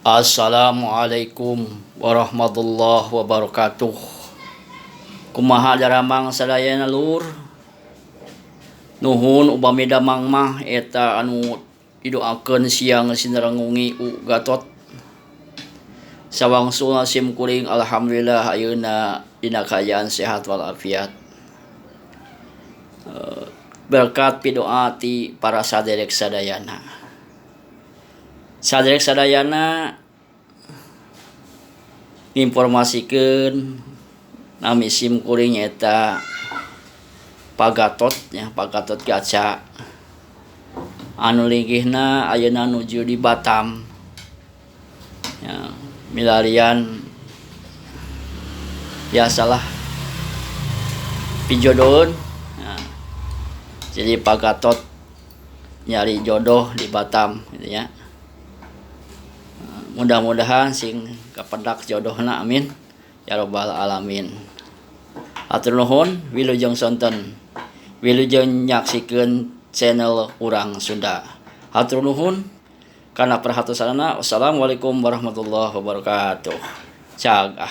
Assalamualaikum warahmatullahi wabarakatuh. Kumaha daramang sadayana lur? Nuhun upami damang mah eta anu didoakeun siang sinerang wengi ku Gatot. Sawangsulna sim kuring alhamdulillah ayeuna dina kaayaan sehat walafiat. Berkat pidoa ti para saderek sadayana. Saderek sadayana nginformasikeun nami sim kuring nyaeta Pak Gatot nya, Pak Gatot Kaca anu linggihna ayeuna nuju di Batam nya, milarian biasalah pijodoheun. Jadi Pak Gatot nyari jodoh di Batam gitu nya. Mudah-mudahan sing kapendak jodohna, amin ya robbal alamin. Hatur nuhun, wilujeng sonten, wilujeng nyaksikeun channel Urang Sunda. Hatur nuhun kana perhatosanana. Wassalamualaikum warahmatullahi wabarakatuh. Cag ah.